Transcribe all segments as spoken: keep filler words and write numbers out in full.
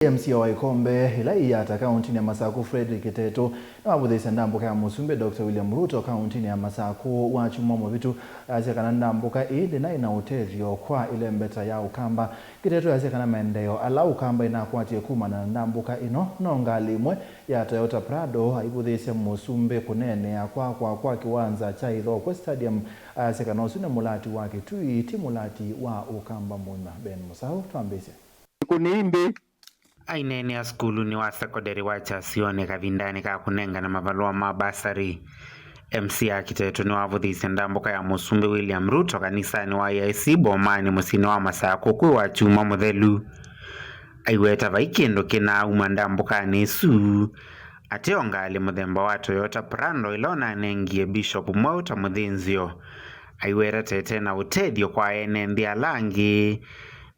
M C A wa ĩkombe ĩla ĩyata kaũntĩnĩ ya Masakũ, Fredrick Kiteto, nĩwavũthĩĩsye ndambũka ya Mũsumbĩ Doctor William Ruto kaũntĩnĩ ya Masakũ wakyumwa mũvĩtu. Asya kana ndambũka ĩĩ ndĩnaĩ na ũtethyo kwa ĩlembeta ya Ũkamba. Kiteto asya kana maendeeo ala Ũkamba ĩnakwatie kumana na ndambũka ĩno no ngalĩ ĩmwe ya Toyota Prado aivũthĩĩsye Mũsumbĩ kũneenea kwakwa kwa kĩwanza kya Ĩthokwe Stadium. Asya kana ũsu nĩ mũlati wa Kĩtui, ti mũlati wa Ũkamba mũima. Ben Mũsaũ twambĩĩsye. Kũnĩimbi. Aineenea sukulunĩ wa sekondalĩ wa Kyasioni kavindanĩ ka kũnengana mavalũa ma basarĩ, M C A Kiteto nĩwavũthĩĩsye ndambũka ya Mũsumbĩ William Ruto kanisanĩ wa A I C Bomanĩ mũsyĩnĩ wa Masakũ kwĩ wakyumwa mũthelu. Aiweta vai kĩndũ kĩnaauma ndambũkanĩ ĩsu, ateo ngalĩ mũthemba wa Toyota Prado ĩla ũnanengie Bishop mweũ ta mũthĩnzĩo. Aiweta tete na ũtethyo kwa ene nthĩ ala angĩ,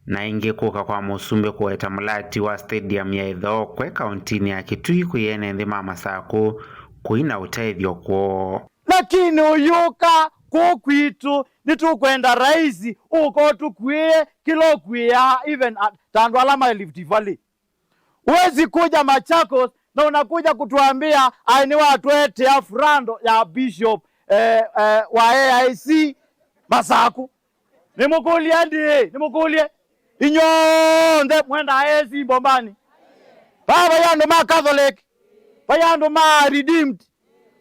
na ĩngĩ kũka kwa Mũsumbĩ kũweta mũlati wa stadium ya Ĩthokwe kaũntĩnĩ ya Kĩtui kwĩ ene nthĩ ma Masakũ kũi na ũtethyo kwoo. Lakini ũyũka kũũ kwitũ, nĩtũkwenda raisi ũka ũtũkuĩe kĩla ũkuĩaa, even at-, ta andũ ala ma Rift Valley. Huwezi kuja Machakos na unakuja kutuambia, "Ai, nĩwatũetea Prado ya Bishop, eh, eh, wa A I C Masakũ." Nĩmũkũlye ndi, nĩmũkũlye. Inyw'onthe mwenda A I C Bombani. Vaa vai andũ ma Catholic, vai andũ ma Redeemed,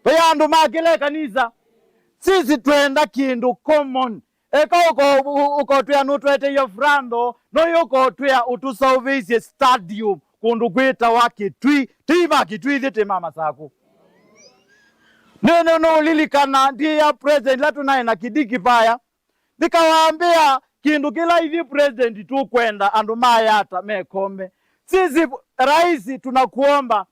vai andũ ma kĩla ĩkanisa. Sisi twenda kĩndũ common. Eka ũko-, ũ-, ũkotwĩa nũtweteie Prado, no yu ũkotwĩa ũtũsaũvĩisye stadium kũndũ kwĩtawa Kĩtui. Ti ma Kĩtui, ithyĩ tĩ ma Masakũ. Nĩ, nĩ, nũũlilikana ndiĩa president ĩla tũnaĩ na Kĩdiki vaya. Nĩkawambĩa kĩndũ kĩla ithyĩ president tũkwenda andũ ma Yata mekombe. Sisi raisi, tunakuomba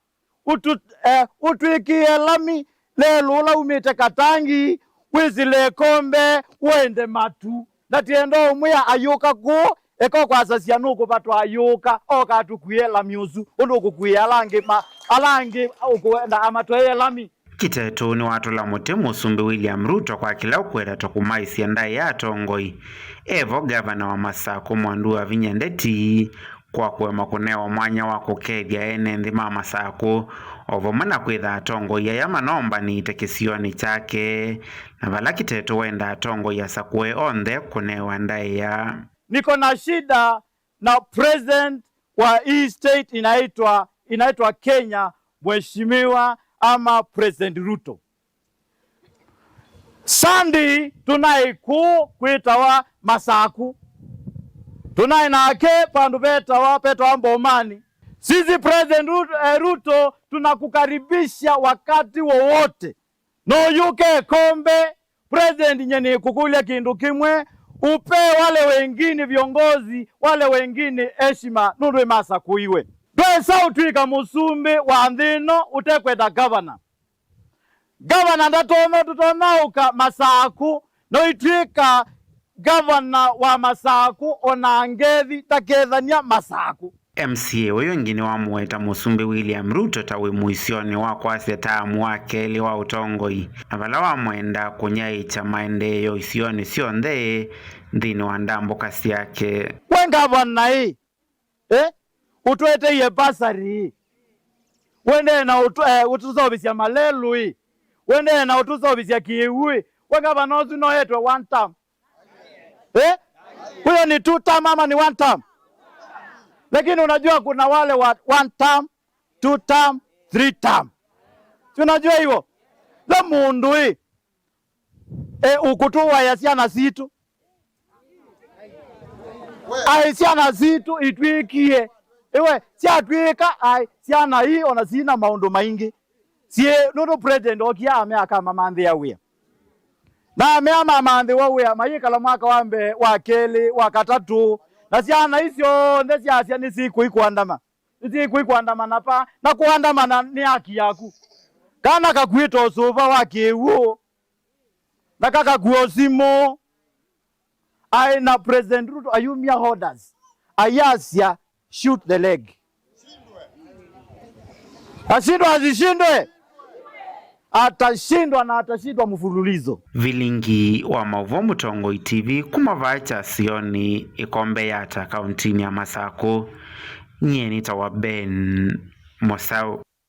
utu-, eh, ũtwĩkĩe lami lelũ ũla umĩte Katangi, wĩsĩle ĩkombe, ũende matu. Na tienda ũmwĩa ayũka kũũ, eka ũkwasasya nũkũvatwa ayũka, oka atũkuĩe lami ũsu, ũndũ ũkũkuĩa ala angĩ ma-, ala angĩ ũkwenda amatwaĩe lami. Kiteto nĩwatũla mũtĩ Mũsumbĩ William Ruto kwa kĩla ũkwenda ta kũmaĩsya ndaĩa atongoi. Evo ngavana wa Masakũ Mwandu Wavinya Ndeti kwa kũema kũnewa mwanya wa kũkethya ene nthĩ ma Masakũ, o vamwe na kwĩtha atongoi aya manoombanĩte kĩsionĩ kyake, na vala Kiteto wenda atongoi asakũe onthe kũnewa ndaĩa. Niko na shida na president wa hii state inaitwa, inaitwa Kenya, Mheshimiwa ama President Ruto. Sunday tũnaĩ kũũ kwĩtawa Masakũ. Tũnaĩ nake vandũ vetawa, vetawa Mbomani. Sisi President Ruto, eh, Ruto, tunakukaribisha wakati wowote. No ũyũke ĩkombe, President, nye nĩkũkũlya kĩndũ kĩmwe, upe wale wengine viongozi, wale wengine heshima, nũndũ nĩmasakũiwe. Ndwesa ũtw'ĩka mũsumbĩ wa nthĩ ĩno ũtekwenda governor. Gavana ndatonya, tũtonya ũka Masakũ, no itw'ĩka gavana wa Masakũ, ona Ngethi ndakethany'a Masakũ. M C A ũyũ ĩngĩ nĩwamũweta Mũsumbĩ William Ruto ta wĩ mũisyonĩ wa kwasya taamu wa kelĩ wa ũtongoi, na vala wamwenda kũnyaĩĩkya maendeeo isionĩ syonthe nthĩnĩ wa ndambũka syake. We gavana ĩ, eh? Ũtweteie bursary ĩ? Wendee na ũtũ-, eh, ũtũseũvĩsya malelũ ĩ? Wendee na ũtũseũvĩsya kĩw'ũ ĩ? We gavana ũsu noetwe one term. Eh? Huyo ni two term ama ni one term? Lakini unajua kuna wale wa one term, two term, three term. Si unajua hivyo? Le mũndũ ĩ, e, ũkũtũwaĩa syana sitũ. Ai, syana sitũ itw'ĩkie. Iwe, syatw'ĩka, ai, syana ii ona sina maũndũ maingĩ. Syĩ, nũndũ president okie amea akamamanthĩa wĩa. Na amea mamanthĩwa wĩa, mayĩkala mwaka wa mbee, wa kelĩ, wa katatũ, na syana ii syonthe syasya nĩsyĩkũi kũandama. Nĩsyĩkũi kũandamana pa, na kũandamana nĩ haki yaku. Kana kakuĩte ũsũva wa kĩw'ũ, na kakakua ũsimũ. Ai, na President Ruto ayumya orders, ayasya, "Shoot the leg." Ashindwe asishindwe? Atashindwa na atashindwa mfululizo. Vilingi wa maũvoo Mũtongoi T V kuma vaa Kyasioni, ĩkombe Yata, kaũntĩnĩ ya Masakũ. Nyie nĩtawa Ben Mũsaũ.